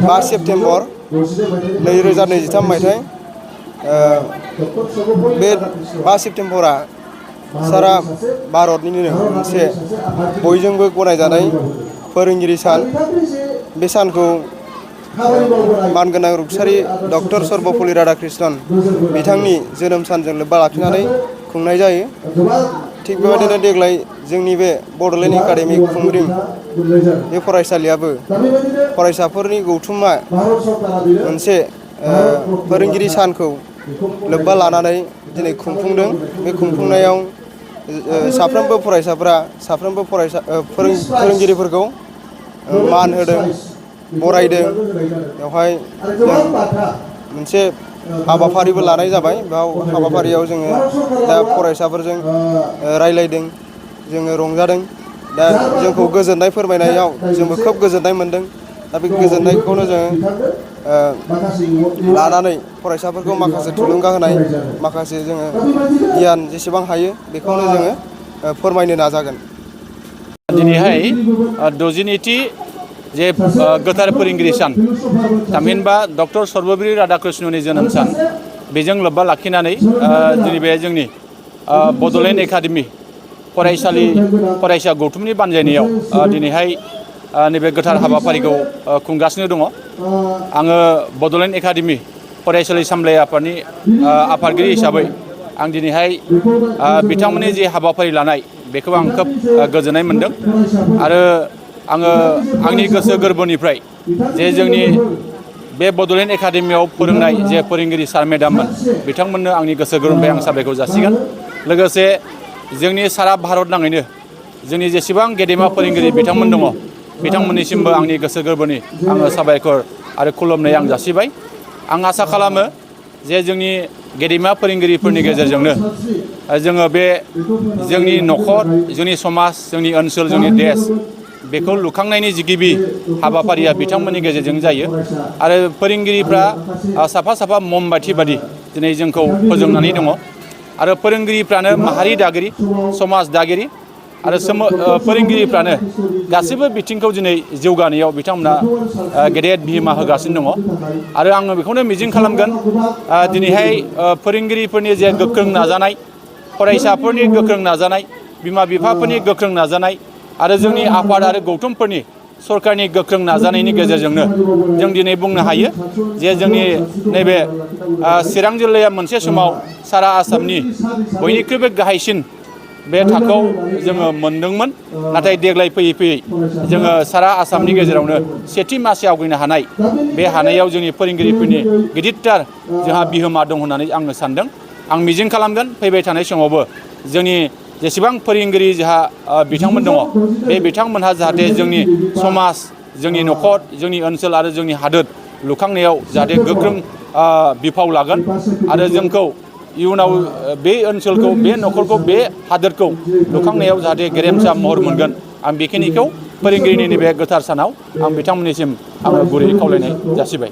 5 September 2023 मायथाइ बे 5 सेप्तेम्बरा सारा भारतनिनो मोनसे बयजोंबो गनायजानाय फोरोंगिरि सान। बे सानखौ मानगोनां रुंसारि डक्टर सर्वपल्ली राधाकृष्णन बिथांनि जोनोम सानजों लोब्बा लाखिनानै खुंनाय जायो। थिग बेबायदिनो देग्लाय जोंनि बे बड'लेण्ड एकाडेमिक खुंग्रिं बे फरायसालियाबो फरायसाफोरनि गौथुमा मोनसे फोरोंगिरि सानखौ लोब्बा लानानै दिनै खुंफुंदों। बे खुंफुंनायाव साफ्रोमबो फरायसाफोरा साफ्रोमबो फोरोंगिरिफोरखौ मान होदों, बरायदों। बेवहाय जों मोनसे हाबाफारिबो लानाय जाबाय। बेयाव हाबाफारियाव जोङो दा फरायसाफोरजों रायलायदों, जोङो रंजादों। दा जोंखौ गोजोननाय फोरमायनायाव जोंबो खोब गोजोननाय मोनदों। दा बे गोजोननायखौनो जोङो लानानै फरायसाफोरखौ माखासे थुलुंगा होनाय, माखासे जोङो गियान जेसेबां हायो बेखौनो जोङो फोरमायनो नाजागोन। दिनैहाय 62थि जे गोथार फोरोंगिरि सान, थामहिनबा डक्टर सर्वपल्ली राधाकृष्णननि जोनोम सान, बेजों लोब्बा लाखिनानै दिनै बे जोंनि बड'लेण्ड एकाडेमि फरायसा गौथुमनि बानजायनायाव दिनैहाय नैबे गोथार हाबाफारिखौ खुंगासिनो दङ। आङो बड'लेण्ड एकाडेमि फरायसालि सामलाय आफादनि आफादगिरि हिसाबै आं दिनैहाय बिथांमोननि जे हाबाफारि लानाय बेखौ आं खोब गोजोननाय मोनदों। आरो आङो आंनि गोसो गोरबोनिफ्राय जे जोंनि बे बड'लेण्ड एकाडेमियाव फोरोंनाय जे फोरोंगिरि सार मेडाममोन, बिथांमोननो आंनि गोसो गोरबोनिफ्राय आं साबायखर जासिगोन। लोगोसे जोंनि सारा भारत नाङैनो जोंनि जेसेबां गेदेमा फोरोंगिरि बिथांमोन दङ, बिथांमोननिसिमबो आंनि गोसो गोरबोनि आङो साबायखर आरो खुलुमनाय आं जासिबाय। आं आसा खालामो जे जोंनि गेदेमा फोरोंगिरिफोरनि गेजेरजोंनो जोङो बे जोंनि न'खर, जोंनि समाज, जोंनि ओनसोल, जोंनि देश बेखौ लुखांनायनि जि गिबि हाबाफारिया बिथांमोननि गेजेरजों जायो। आरो फोरोंगिरिफ्रा साफा साफा मम बाथि बादि दिनै जोंखौ फोजोंनानै दङ। आरो फोरोंगिरिफ्रानो माहारि दागिरि, समाज दागिरि। आरो फोरोंगिरिफ्रानो गासैबो बिथिंखौ दिनै जौगानायाव बिथांमोना गेदेर बिहोमा होगासिनो दङ। आरो आङो बेखौनो मिजिं खालामगोन, दिनैहाय फोरोंगिरिफोरनि जे गोख्रों नाजानाय, फरायसाफोरनि गोख्रों नाजानाय, बिमा बिफाफोरनि गोख्रों नाजानाय आरो जोंनि आफाद आरो गौथुमफोरनि सरकारनि गोख्रों नाजानायनि गेजेरजोंनो जों दिनै बुंनो हायो जे जोंनि नैबे चिरां जिल्लाया मोनसे समाव सारा आसामनि बयनिख्रुइबो गाहायसिन बे थाखोआव जोङो मोनदोंमोन। नाथाय देग्लाय फैयै फैयै जोङो सारा आसामनि गेजेरावनो सेथि मासि आवगायनो हानाय, बे हानायाव जोंनि फोरोंगिरिफोरनि गिदिरथार जोंहा बिहोमा दं होननानै आङो सानदों। आं मिजिं खालामगोन फैबाय थानाय समावबो जोंनि जेसेबां फोरोंगिरि जोंहा बिथांमोन दङ, बे बिथांमोनहा जाहाथे जोंनि समाज, जोंनि न'खर, जोंनि ओनसोल आरो जोंनि हादोर लुखांनायाव जाहाथे गोख्रों बिफाव लागोन आरो जोंखौ इयुनाव बे ओनसोलखौ, बे न'खरखौ, बे हादोरखौ लुखांनायाव जाहाथे गेरेमसा महर मोनगोन। आं बेखिनिखौ फोरोंगिरिनि नैबे गोथार सानाव आं बिथांमोननिसिम आङो गुरै खावलायनाय जासिबाय।